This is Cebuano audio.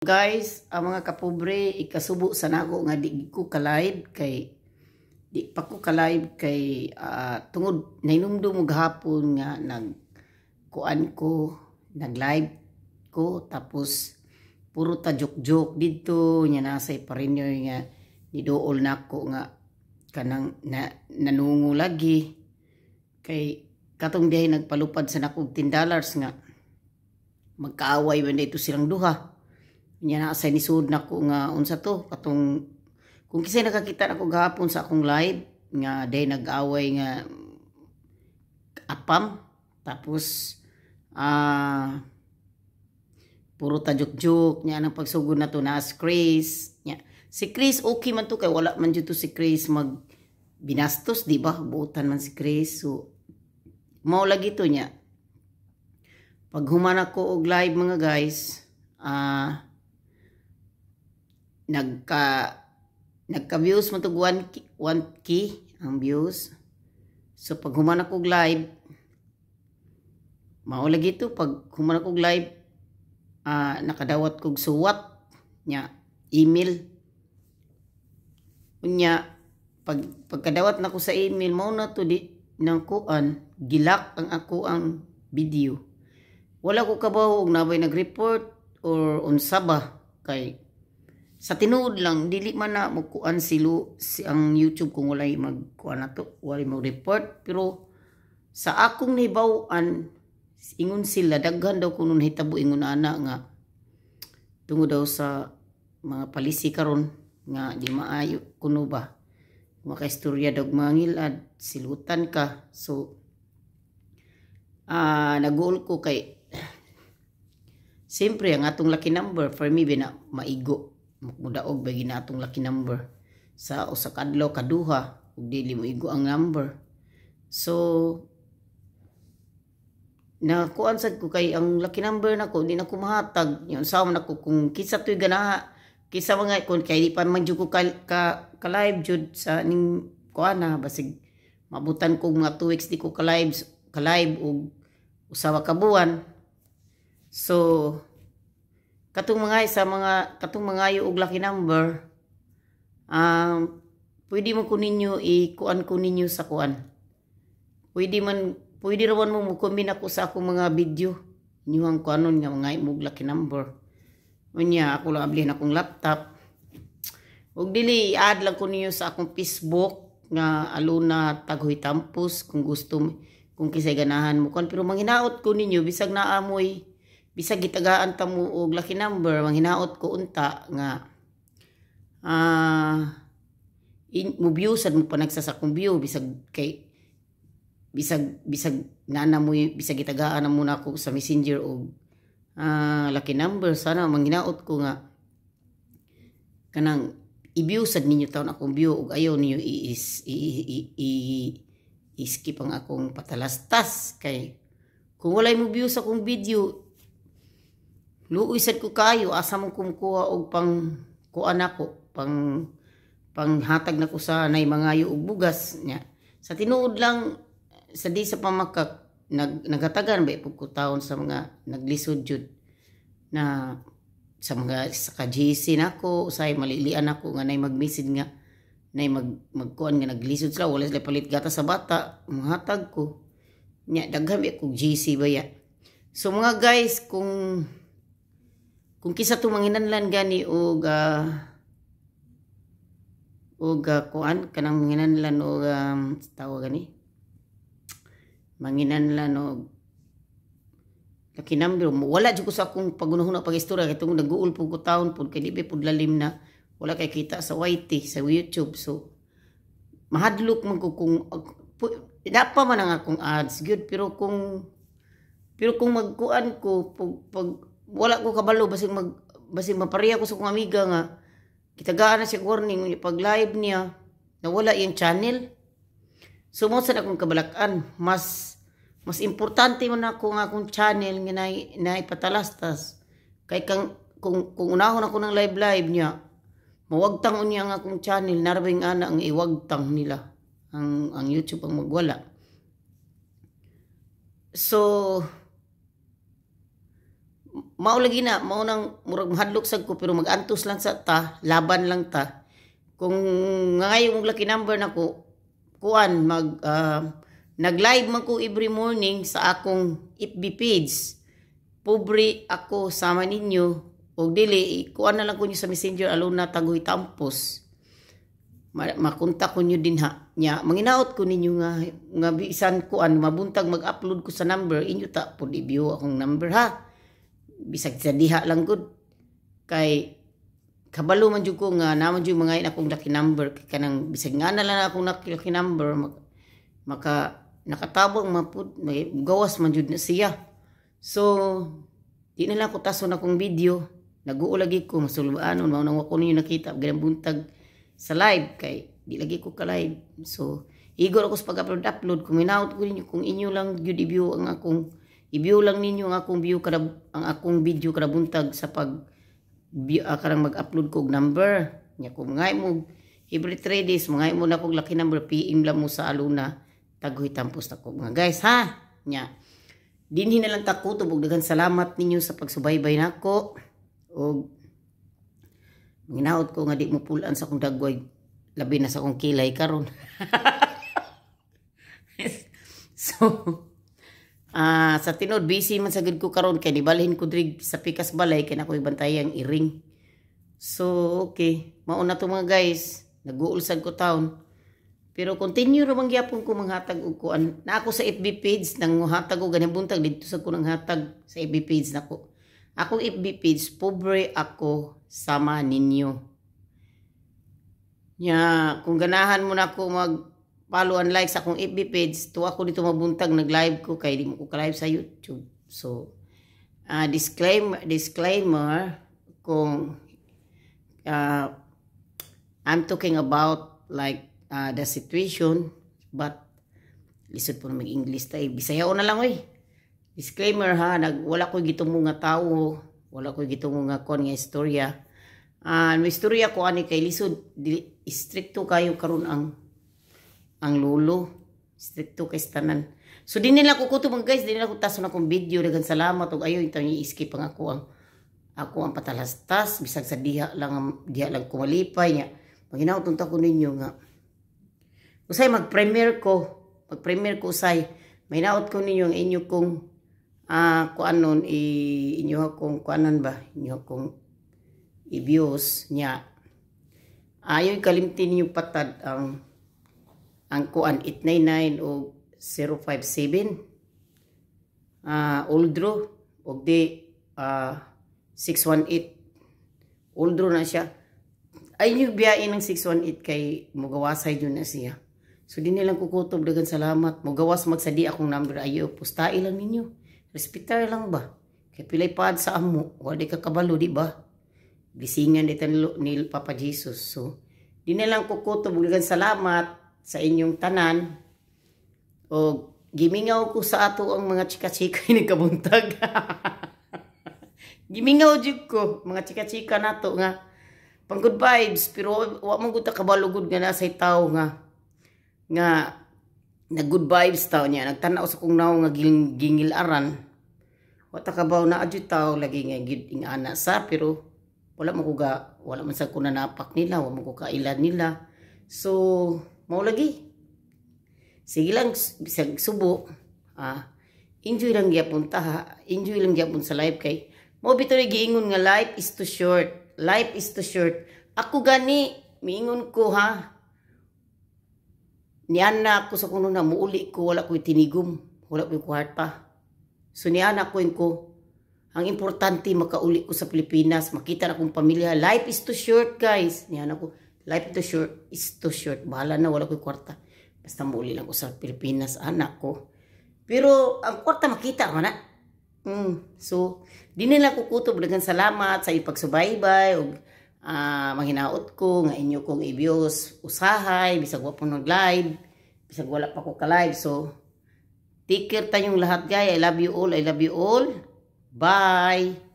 Guys, ang mga kapobre, ikasubo sa nako nga di ko ka-live kay di pa ko ka-live kay tungod nahinumdum mo gahapon nga nag kuan ko, nag-live ko, tapos puro ta joke-joke didto nya, nasay parinyo nga niduol nako nga kanang na, nanungo lagi kay katong dihay nagpalupad sa nakog $10 nga magkaaway man dito silang duha nya. Na sa nisud nako nga unsa to katong kung kisay nakakita nako gahapon sa akong live nga day nag-away nga apam, tapos puro ta joke-joke nya. Ang pagsugod na to na si Chris nya, si Chris okay man to kay wala man jud to si Chris mag binastos, di ba? Buotan man si Chris. So mao lagi to nya. Pag human ako og live, mga guys, nagka views man tog 1 1K ang views. So pag human ako og live, mao lagi to, pag human ako og live, nakadawat kog suwat nya email. Unya pag pagkadawat nako sa email, mao na to di nang kuan, gi-lock ang ako ang video. Wala ko kabaw og nabay nag-report or unsa ba, kay sa tinuod lang dili man na mokuan si ang YouTube kung walay magkuan nato, walay mo report. Pero sa akong nahibaw-an, ingon sila daghan daw kuno nahitabo ingon ana nga tungod daw sa mga policy karon nga di maayo kuno ba, makaistorya daw mga ngilad, silutan ka. So naguol ko kay siyempre ang atong lucky number, for me bina, maigo mudaog ba gina atong lucky number sa usa ka adlaw, kaduha, ug dili mo igo ang number. So na kuan sad ko kay ang lucky number nako di na ko mahatag yun sa man ako kung kinsa to'y ganaha, kinsa mga kun kay di pa man jud ko ka live jud sa ning kuan na basig mabutan ko mga 2 weeks di ko ka live og usa ka buwan. So katong mga sa mga katong mga og lucky number, pwede mo ko ninyo i-kuan ko ninyo sa kuan, pwede man, pwede rawan mo mo-comment ako sa akong mga video inyuhang kuanon nga mga mo lucky number. Unya ako lang ablihan akong laptop ug dili i-add lang ko ninyo sa akong Facebook nga Aluna Taghoy Tampos kung gusto, kung kisay ganahan mo kuan. Pero manghinaot ko ninyo, bisag naamoy, bisag gitagaan ta mo og lucky number, manghinaot ko unta nga mo view sad mo panagsa sa akong view, bisag kay bisag nana mo, bisag gitagaan na muna ako sa Messenger og lucky number. Sana manghinaot ko nga kanang i-view sad ninyo taon akong view ug ayaw ninyo i-skip ang akong patalastas, kay kung walay mo view sa akong video, luoy sad ko kayo. Asa mo kumukuha og pang kuan ako, pang panghatag nako sa nay mangayo og bugas nya? Sa tinuod lang, sa di sa pamakak nagatagan ba pud ko taon sa mga naglisod jud na sa mga sa ka-GC nako. Usay malilian ako nga nay mag-message nga nay magkuan nga naglisod sila, wala sila palit gata sa bata, manghatag ko nya. Daghan ba kog GC baya. So mga guys, kung kisa to manginanlan gani og kuan kanang manginanlan og tawag gani, manginanlan og lucky number, wala jud ko sa akong pagunahuna pag-istorya kay tungod nag-uol pud ko taon pud kay di ba pud lalim na wala kay kita sa YT, sa YouTube. So mahadlok man ko kung pa man ang akong ads gyud, pero kung magkuan ko pag wala ko kabalo, basig mapareha ko sa akong amiga nga kitagaan na siya warning pag live niya, nawala iyang channel. So mo sa akong kabalakan, mas mas importante man ako nga akong channel nga na ipatalastas kay kang kung unahon ako ng live live niya, mawagtang unya ang akong channel. Narbing ana ang iwagtang nila ang YouTube ang magwala. So Mao lagi na, mao nang murag mahadlok sad ko, pero mag-antos lang sa ta, laban lang ta. Kung ngayon mong lucky number nako, kuan mag nag-live man ko every morning sa akong FB page. Pobre Ako Sama Ninyo. Og dili, kuan na lang ko niyo sa Messenger, Alona Tagoy Tampos. Makontak ko niyo din ha. Nya, manginaot ko ninyo nga bisan kuan mabuntag mag-upload ko sa number, inyo ta pud i-view akong number ha. Bisag sa diha lang gud. Kay kabalo man jud ko nga naman jud mga akong lucky number, kay kanang bisag nga na lang akong lucky number maka nakatabang man pud, may gawas man jud na siya. So di na lang ko tason akong video. Nag-uo lagi ko masulbaanon, mao nang wa ko ninyo nakita ganang buntag sa live kay di lagi ko ka-live. So igor ako sa pag-upload upload. Kung minaot ko ninyo, kung inyo lang jud i-view ang akong i-view lang ninyo ang akong view kada ang akong video kada buntag sa pag karang mag-upload ko og number nya, kung mga mo every 3 days mga mo na kog lucky number, PM lang mo sa Aluna Tagoy Tampos na ko, mga guys, ha. Nya dinhi na lang ta kutob og daghan salamat ninyo sa pagsubaybay nako, og ginaot ko nga di mo pulan sa akong dagway, labi na sa akong kilay karon. So sa tinod, busy man sa gid ko karon kay nibalhin ko diri sa pikas balay kay nako ibantayang iring. So okay, mao na to, mga guys. Nag-uul sad ko taon. Pero continue ra man gyapon ko manghatag og kuan. Na ako sa FB page nang hatag og ganang buntag didto sa ko nang hatag sa FB page nako. Akong FB page, Pobre Ako Sama Ninyo. Nya kung ganahan mo na ako mag follow and like sa akong FB page, tuwa ko dito mabuntag nag-live ko kay di mo ko ka-live sa YouTube. So disclaimer kung I'm talking about like the situation, but lisod po na mag-English tayo. Bisaya na lang oy. Disclaimer ha, wala ko gitumo nga tawo, wala ko gitumo nga kon nga istorya. May istorya ko ani kay lisod dili strikto kayo karon ang lolo. Strikto kay tanan. So di nila ko kutob, mga guys, di nila ko tason akong video. Daghan salamat ug ayo intang i-skip ang ako ang patalastas bisag sa diha lang, diha lang kumalipay niya. Maginaot unta ko ninyo nga usay mag-premiere ko usay. May naot ko ninyo ang inyo kong kuanon i inyo akong kuanon ba, inyo akong i-views niya. Ayoy kalimtin ninyo patad ang kuan 899 o 057 Oldro og di 618 Oldro na siya. Ay nyo biyain ng 618 kay mugawasay yun na siya. So di nilang kukutob. Dagan salamat. Mugawas magsadi akong number, ayo pustai lang ninyo, respetar lang ba, kay pilay paad sa amo, wala di ka kabalo, di ba? Bisingan di tanlo ni Papa Jesus. So di na lang kukutob. Dagan salamat sa inyong tanan o gimingaw ko sa ato ang mga chika-chika ni kabuntag. Gimingaw jud ko mga chika-chika nato nga pang good vibes, pero wa man gud ta kabalo gud nga nasa tawo nga na good vibes tao niya. Nagtanaw sa kong naong nga gingilaran, wa ta kabaw na adyo tao lagi nga gid ingana sa, pero wala mo ko ga, wala man sa ko nanapak nila, wa mo ko kailan nila. So mao lagi, sige lang, bisag subo, enjoy lang gyapon ta ha. Enjoy lang gyapon sa life kay mo bitaw giingon nga life is too short, life is too short. Ako gani miingon ko ha, niana ako sa kuno na muuli ko, wala ko'y tinigom, wala ko'y kwarta. So niana ko ko ang importante makauli ko sa Pilipinas, makita na akong pamilya. Life is too short, guys. Niana ko, life too short is too short, bahala na wala ko'y kwarta, basta muuli lang ko sa Pilipinas, anak ko. Pero ang kwarta makita man na. So di nila kukutob. Daghang salamat sa ipagsubaybay ug manghinaot ko nga inyo kong i-views usahay bisag wa po nag-live, bisag wala pa ko ka-live. So take care tayong lahat, guys. I love you all. I love you all. Bye.